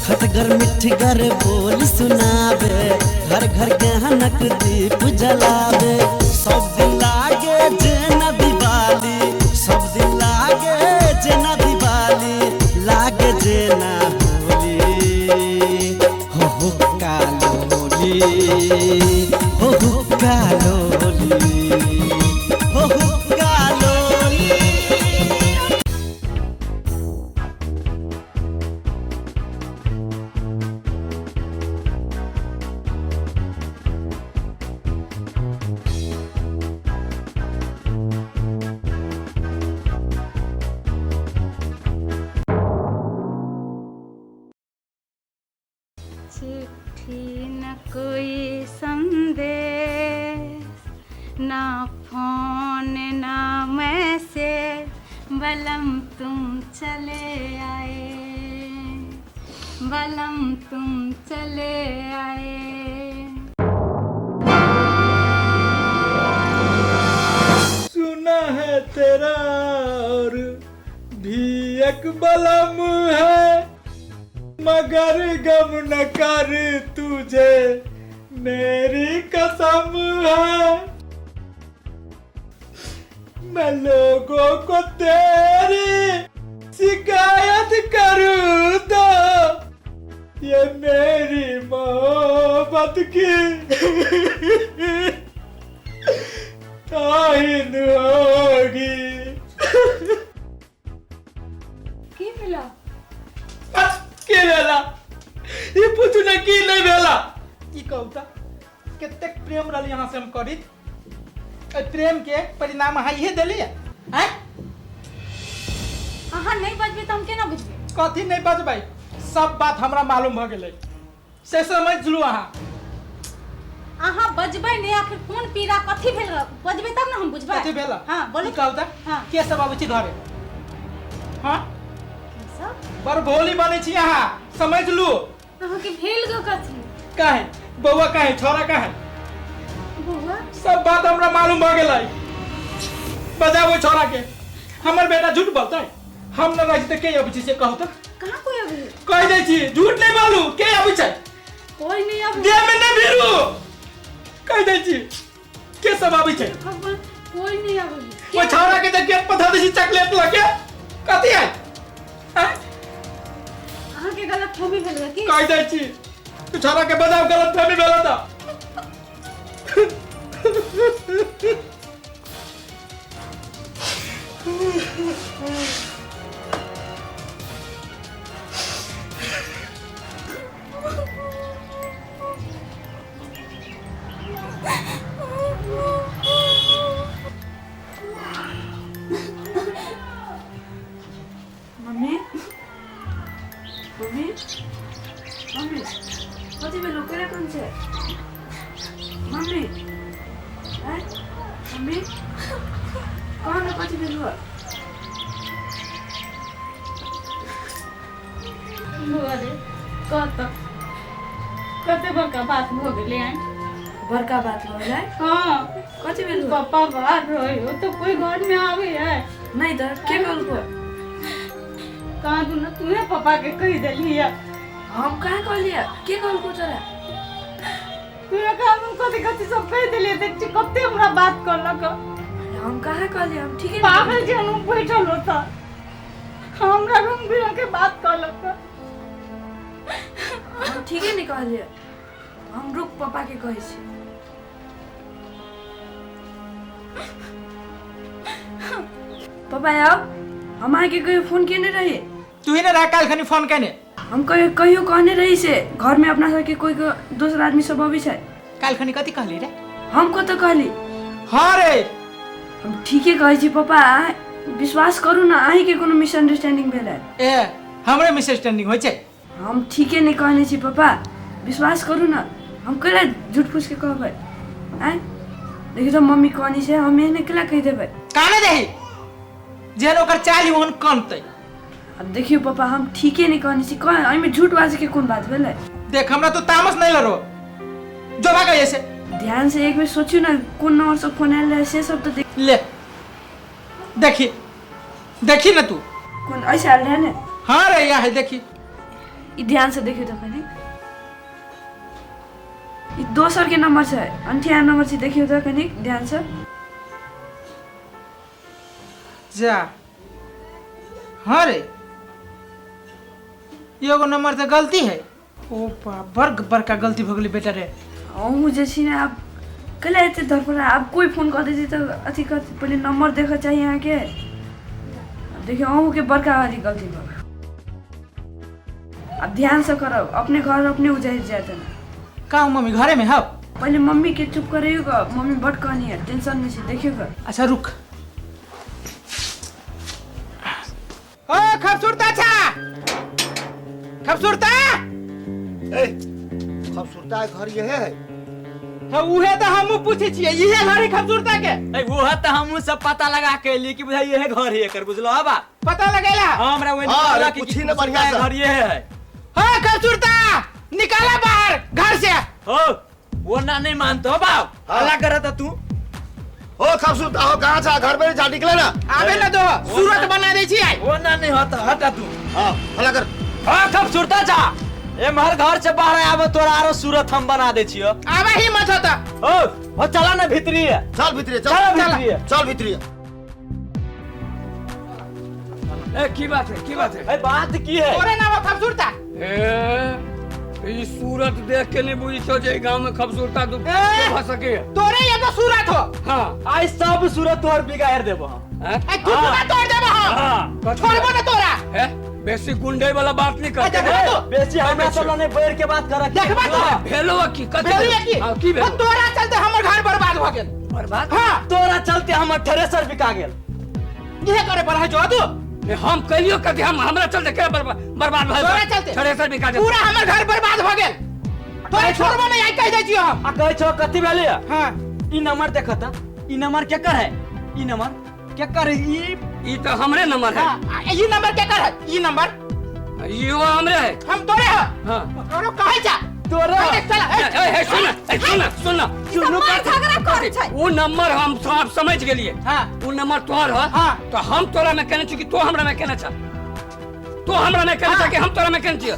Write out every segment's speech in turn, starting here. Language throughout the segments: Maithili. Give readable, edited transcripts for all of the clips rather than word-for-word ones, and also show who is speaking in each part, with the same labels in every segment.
Speaker 1: खटगर मिठगर बोल सुनाबे, घर घर ज्ञानक दीप जलाबे। सब दिन लागे जेना दिवाली, सब दिन लागे जेना दिवाली, लागे जेना होली। हो हो कालोली, हो हो कालोली, हो हो कालोली।
Speaker 2: चिट्ठी न कोई संदेश, ना फोन ना मैसेज, बलम तुम चले आए, बलम तुम चले आए।
Speaker 3: सुना है तेरा और भी एक बलम है, मगर गम न कर तुझे मेरी कसम है। मैं लोगों को तेरी शिकायत करूँ तो ये मेरी मोहब्बत की ताहीन होगी।
Speaker 2: की भेला?
Speaker 3: की भेला ई पूछू ने, की नहीं भेला ई कहू त। कतेक प्रेम रहली अहाँ से हम करीत, एहि प्रेम के परिणाम अहाँ इहे देलियै आँय?
Speaker 2: अहाँ नहि बजबै तऽ हम केना बुझबै?
Speaker 3: कथी नहि बजबै? सब बात हमरा मालूम भऽ गेलै से समझ लू अहाँ।
Speaker 2: अहाँ बजबै नहि, आखिर कोन पीड़ा कथी भेल रह? बजबै तब ने हम बुझबै।
Speaker 3: कथी भेल?
Speaker 2: हाँ बोलू।
Speaker 3: ई कहू त।
Speaker 2: हाँ।
Speaker 3: के सब आबै छै घरे? हाँ?
Speaker 2: के सब?
Speaker 3: बड़ भोली बनै छी अहाँ, समझ लू।
Speaker 2: अहाँके भेल गो कथी?
Speaker 3: काहे बौआ, काहे छोरा, काहे
Speaker 2: बौआ?
Speaker 3: सब बात हमरा मालूम भऽ गेलै। बजाबो छोरा के। हमर बेटा झूठ बोलतै? हम न रहै छी तऽ के अबै छै से कहू तऽ।
Speaker 2: कहाँ कोई अबै है?
Speaker 3: कहि दै छी, झूठ नहि बोलू, के अबै छै?
Speaker 2: कोई नहीं अबै।
Speaker 3: देह में नहि भिड़ू, कहि दै छी के सब आबै छै।
Speaker 2: भगवान, कोई नहीं अबै है।
Speaker 3: ओहि छौड़ा के जे गेट पर धऽ दै छी चॉकलेट लऽ के, कथी है आँय?
Speaker 2: अहाँके गलत फहमी भेल की?
Speaker 3: कहि दै छी, तू छौड़ा के बजाव, गलत फहमी भेल तऽ।
Speaker 4: मम्मी, मम्मी, मम्मी, कथी भेलो? केना कोन छै मम्मी? आँय मम्मी, कह न, कथी भेलो?
Speaker 2: बौआ रे, कह तऽ, कते बड़का बात भऽ गेलै आइ।
Speaker 4: बड़का बात भऽ गेलै?
Speaker 2: हाँ।
Speaker 4: कथी भेलो?
Speaker 2: पापा बाहर रहे हो तो कोई घर में आवे है?
Speaker 4: नहीं तऽ के कहलको?
Speaker 2: कहाँ तू ना तूहे पापा के कह देली है।
Speaker 4: हम कहाँ कहलियै? के कहलको तोरा?
Speaker 2: तूहे कहाँ हम कथी कथी सब कह देली। देख छी कते हमरा बात कहलक।
Speaker 4: हम कहाँ कहलियै? हम ठीके
Speaker 2: पागल जे हम बैठल होता, हमरा रंग बिरंग के बात कहलक।
Speaker 4: हम ठीके नहीं कहलियै। हम रुक, पापा के कहै छी। पापा आउ, हम अहाँके कहियो फोन केने रही?
Speaker 3: तू ही ने रह काल्हि खनी फोन केने।
Speaker 4: हम कहियो कहियो कहने रही से घरमे अपना सबके कोई दोसर आदमी सब अबै छै?
Speaker 3: काल्हि खनी कथी कहली रे?
Speaker 4: हम कतऽ कहली?
Speaker 3: हाँ रे।
Speaker 4: हम ठीके कहै छी पापा, अहाँ विश्वास करू ने, अहीँके कोनो मिसअंडरस्टैंडिंग भेल है।
Speaker 3: ए, हमरे मिसअंडरस्टैंडिंग होइ छै?
Speaker 4: हम ठीके नहि कहने छी पापा, विश्वास करू ने। हम कैला झूठ फूसके कहबै? आँय देखियौ तऽ, मम्मी कहनी छै, हम एहने कैला कहि देबै?
Speaker 3: काने दही, जेहन ओकर चालि ओहन कनतै।
Speaker 4: आब देखियौ पापा, हम ठीके नहि कहने छी। कह, एहिमे झूठ बाजैके कोन बात भेलै?
Speaker 3: देख, हमरा तो तामस नहीं लड़ो, जो भागा ऐसे।
Speaker 4: ध्यान से एक बेर सोचियौ ने, कोन नंबर से फोन आयल रहै से सब तऽ देख।
Speaker 3: ले देखी, देखी ना तू।
Speaker 4: कोन ऐसे आयल रहै ने?
Speaker 3: हाँ रे, या है, देखी।
Speaker 4: ई ध्यान से देखियौ तऽ कनी ई दोसर के नंबर छै अंठिया नंबर छै देखियौ तऽ कनी ध्यान से
Speaker 3: जा हाँ रे एगो नंबर तऽ गलती है ओ बा बड़ बड़का गलती भऽ गेलै बेटा रे
Speaker 4: अहूँ जे छी ने आब कैला एते धड़फड़ा आब कोइ फोन कऽ दै छै तऽ अथी कर पहिले नंबर देखऽ चाही अहाँके आब देखियौ अहूँके बड़का वाली गलती भऽ गेल आब ध्यानसँ करब अपने घर अपने उजड़ि जायत ने
Speaker 3: का मम्मी घरे में हब
Speaker 4: पहिले मम्मीके चुप करैयौ गऽ मम्मी बड्ड कहनी है टेंशनमे छै देखियौ गऽ
Speaker 3: अच्छा रुक ओ खूबसूरता छा खूबसूरता
Speaker 5: ए खूबसूरता के घर यहे है
Speaker 3: हाँ उहे तो हमहू पूछे छियै इहे घर है खूबसूरता के
Speaker 6: ए वो तो हमहू सब पता लगा के एलिए कि बुझाई यहे घर है एकर बुझलो हबा
Speaker 3: पता लगेला
Speaker 6: हाँ हमरा वही
Speaker 5: हाँ,
Speaker 6: निकला
Speaker 5: अरे
Speaker 6: कि
Speaker 5: पूछी ना बढ़िया से।
Speaker 6: घर ये है
Speaker 3: हाँ खूबसूरता निकाला बाहर घर से
Speaker 6: हो वो ना नहीं मानतो हो बाप
Speaker 5: हाँ।
Speaker 6: हल्ला करत तू
Speaker 5: हो खूबसूरता हो कहाँ छा घर में जा निकले ना
Speaker 3: आबे ना दो सूरत बना दे छी आई
Speaker 6: वो ना नहीं होता हटा तू
Speaker 5: हाँ हल्ला कर
Speaker 6: हाँ खूबसूरता जा ए महर घर से बाहर आबो तोरा आरो सूरत हम बना दे छियो
Speaker 3: आबे ही मत होता
Speaker 6: हो हो चला ना भीतरी है
Speaker 5: चल भीतरी चल
Speaker 6: चल भीतरी है
Speaker 5: चल भीतरी
Speaker 7: ए की बात है की बात है
Speaker 6: ए बात की है
Speaker 3: तोरे नाम है खूबसूरता
Speaker 7: ए ई सूरत देख के नहीं बुझी छो जे गांव में खूबसूरता दू
Speaker 3: ए!
Speaker 7: भऽ सके
Speaker 3: तोरे एगो सूरत हो
Speaker 7: हाँ
Speaker 6: आई सब सूरत तोहर बिगाड़ देबो हम
Speaker 7: हैं?
Speaker 3: आई तू ना तोड़ देबो हम
Speaker 6: हाँ
Speaker 3: छोड़बो ना तोरा
Speaker 7: है बेसी गुंडे वाला बात नहीं करते
Speaker 3: देखबा तो
Speaker 6: बेसी हमरा सब लने बैठ के बात कर
Speaker 3: देखबा तो
Speaker 7: भेलो की कथी
Speaker 3: भेलिए की
Speaker 7: हाँ, की भेलो
Speaker 3: तोरा चलते हमर घर बर्बाद भ गेल
Speaker 7: बर्बाद
Speaker 3: हाँ
Speaker 6: तोरा चलते हमर थ्रेसर बिका गेल
Speaker 3: इहे करे पर है जो तू
Speaker 7: नहीं, हम कहियो कथी हम हमरा चलते के बर्बाद बर्बाद भए
Speaker 3: तोरा चलते
Speaker 7: थ्रेसर बिका गेल
Speaker 3: पूरा हमर घर बर्बाद भ गेल तोरा छोड़बो नहीं आई कह दै छियो हम
Speaker 6: आ कहै छो कथी भेलै
Speaker 3: हाँ
Speaker 6: ई नंबर देखत ई नंबर केकर है ई नंबर केकर है ई
Speaker 7: ई तो हमरे नंबर है
Speaker 3: हाँ ई नंबर केकर है ई नंबर
Speaker 7: इहो हमरे है
Speaker 3: हम तोरे है
Speaker 7: हाँ
Speaker 3: तोरो कहै छा
Speaker 6: तोरे
Speaker 3: अरे चल
Speaker 7: ए, ए, ए, सुन ए, सुन सुन
Speaker 2: ई सब मार झगड़ा करै छै
Speaker 7: वो नंबर हम सब समझ गेलिए
Speaker 3: हाँ।
Speaker 7: वो नंबर तोहर है
Speaker 3: हाँ।
Speaker 7: तो हम तोरा में कहने छी कि तू हमरा में कहने छ तू हमरा में कहने छ कि हम तोरा में कहने छियो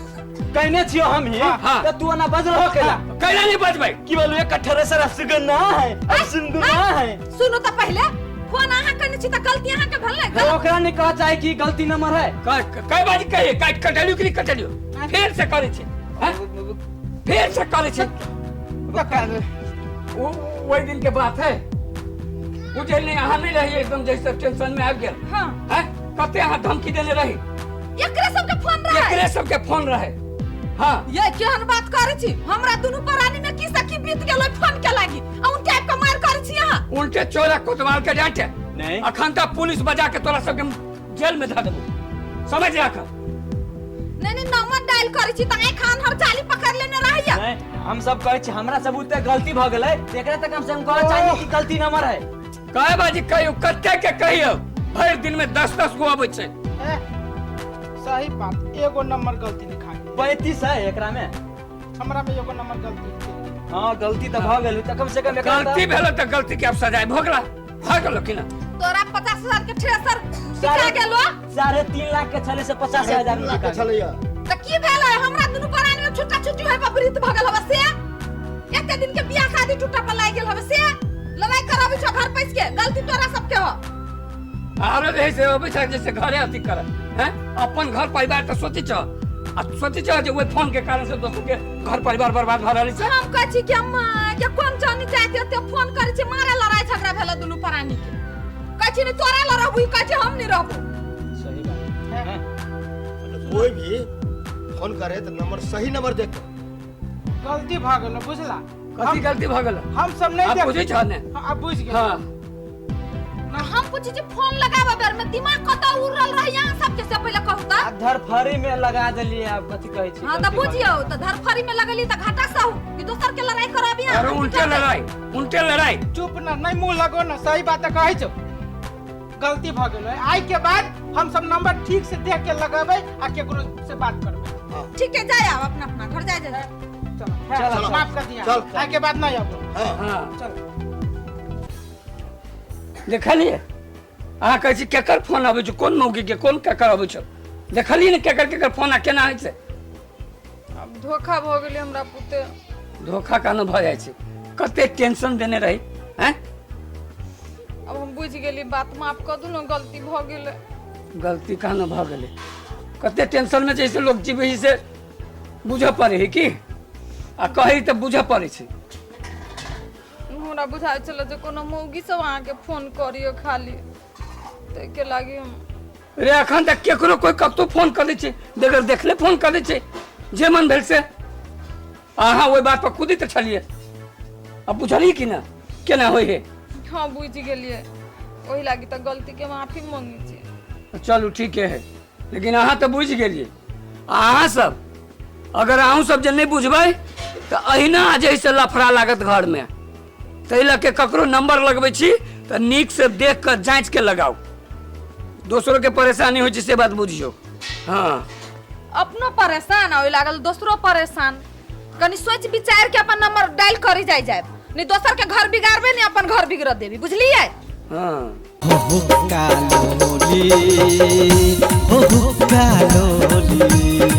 Speaker 6: कहने छियो हम ही
Speaker 7: हाँ।
Speaker 6: त तू ना बजल हो केला
Speaker 7: कैला नहीं बजबै
Speaker 6: की बोलू एक थ्रेसर सुगना है सुगना है
Speaker 2: सुनू तऽ पहिले फोन अहाँ कने छी तऽ गलती अहाँ के भेल ने
Speaker 6: ओकरा नहीं कह चाहे कि गलती नंबर है
Speaker 7: कै बाजी कहिए काट कटलियो कि नहीं कटलियो फेर से करै छै हैं? फेर से करै छै वो ओहि दिन के बात है बुझल नहीं अहाँ नहीं रही एकदम जैसे टेंशन में आबि गेल
Speaker 2: हाँ।
Speaker 7: हैं? कते अहाँ धमकी देने रही
Speaker 2: एकरे सबके फोन रहे
Speaker 7: एकरे सबके फोन रहे हाँ
Speaker 2: ये केहन बात करै छी हमरा दुनू प्राणी में की से की बीत गेलै फोन के लागी आ उनके आबि के मार करै छी अहाँ
Speaker 7: उल्टे चोरा कोतवाल के डांटे
Speaker 6: नहीं।
Speaker 7: अखन तक पुलिस बजा के तोरा सबके जेल में धऽ देबो समझ राख
Speaker 2: नहीं नहीं नंबर डायल करै छी तऽ आँखि हर चाली पकड़ लेने रहैया
Speaker 6: नहीं हम सब कहै छी हमरा सब उते गलती भ गेलै एकरा तक कम से कम कह चाहिए कि गलती नंबर है
Speaker 7: कहे बाजी कहियो कते के कहियो भरि दिन में 10-10 गो अबै छै
Speaker 3: ए, सही बात एगो नंबर गलती लिखा गेल
Speaker 6: 35 है एकरा में
Speaker 3: हमरा में एगो नंबर गलती लिखा
Speaker 6: हाँ गलती तो भ गेल त कम से कम एकरा त-
Speaker 7: गलती भेलो तऽ गलती के आब सजाय भऽ गेला भऽ गेलो कि ना
Speaker 2: तोरा 50,000 के थ्रेसर बिका गेलो
Speaker 6: 3.5 लाख के छले से 85,000 में
Speaker 5: लाख
Speaker 6: बिका
Speaker 5: के छलैया
Speaker 2: तऽ की भेलै हमरा दुनू प्राणी में छुट्टा छुट्टी होय पर वृत्त भऽ गेल हवे से एते दिन के बियाह शादी टूटा पर लागि गेल हवे से लड़ाई कराबै छौ घर पैस के गलती तोरा सबके हो
Speaker 7: आरो जे है से अबै छै जैसे घरे अथी कर हैं अपन घर परिवार तऽ सोचै छ आ सोचै छ जे ओहि फोन के कारण से दोसर के घर परिवार बर्बाद भऽ रहल छै
Speaker 2: हम कहै छी कि हम के कोन जानी जाइत एते फोन करै छी मारे लड़ाई झगड़ा भेल दुनू प्राणी के कहै छी नहीं तोरा लड़ रहबू कहै छी हम नहीं रहबू
Speaker 6: सही बात है
Speaker 5: कोई भी फोन करे तो नंबर सही नंबर देख कर।
Speaker 3: गलती भ गेल बुझला
Speaker 7: कथी गलती भऽ गेल
Speaker 3: हम सब नहीं
Speaker 7: आब
Speaker 3: देख
Speaker 7: बुझै छ ने
Speaker 3: हाँ, अब बुझ गेल
Speaker 7: हाँ
Speaker 2: हम पूछै छी फोन लगाबऽ बेर में दिमाग कतऽ उड़ल रहै अहाँ सबके से पहिले कहू तऽ
Speaker 6: आ धरफड़ी में लगा देलिए आप कथी कहै छी
Speaker 2: हाँ तऽ बुझियौ तऽ धरफड़ी में लगली तऽ घाटा सहू कि दोसर के लड़ाई कराबी अहाँ?
Speaker 7: अरे उल्टे लड़ाई उल्टे लड़ाई
Speaker 3: चुप ना नहीं मुंह लगो ना सही बात कहै छौ गलती भ गेल आई के बाद हम सब नंबर ठीक से देख के लगेबै आ केकरो से बात करबै
Speaker 2: ठीक है जाय आब अपना अपना घर जाय जाय
Speaker 3: चलो
Speaker 5: चलो।
Speaker 3: माफ कर दिया
Speaker 5: चल।
Speaker 3: आई के बाद नहीं आबो
Speaker 5: हाँ
Speaker 7: हाँ
Speaker 3: चलो
Speaker 7: देखलिए अहाँ कहै छी केकर फोन अबै छै कोन मौगी के कोन केकर अबै छै देखलिए ने केकर केकर फोन आ केना होइ छै
Speaker 2: आब धोखा भऽ गेलै हमरा पुते।
Speaker 7: धोखा कानो भऽ जाइ छै, कते टेंशन देने रही हैं।
Speaker 2: अब हम बुझि गेली बात, माफ कऽ दू ने, गलती भऽ गेलै।
Speaker 7: गलती कानो भऽ गेलै, कते टेंशन में जैसे लोग जीबै से बुझऽ पड़ै है की, आ कहै तऽ बुझऽ पड़ै छै।
Speaker 2: हमरा बुझाइ छलै जे कोनो मौगी सब अहाँके फोन करियो खाली, ताहिके लागी हम।
Speaker 7: रे अखन तक केकरो कोई कतौ फोन करै छै, बगैर देखले फोन करै छै, जे मन भेल से। अहाँ ओहि बात पर कुदित छलियै, अब बुझलियै कि ना केना होइ है?
Speaker 2: हाँ बुझि गेलियै, ओहि लागी तऽ गलतीके माफी मांगै छी।
Speaker 7: चलू ठीके है, लेकिन अहाँ तऽ बुझि गेलियै। अहाँ सब अगर अहूँ सब जे नहि बुझबै तऽ अहिना जे से लफड़ा लागत घरमे। ताहि लऽ के ककरो नंबर लगबै छी तऽ नीक से देख कऽ जाँच के लगाउ, दोसरो के परेशानी होइ छै से बात बुझियौ। हाँ
Speaker 2: अपनो परेशान आ ओहि लागल दोसरो परेशान। कनि सोचि विचार के अपन नंबर डायल करी जाय जायब, नहीं दोसर के घर बिगाड़बे, नहीं अपन घर बिगड़ देबी, बुझलियै?
Speaker 7: हाँ।
Speaker 1: हो हुक्का लोली, हो हुक्का लोली।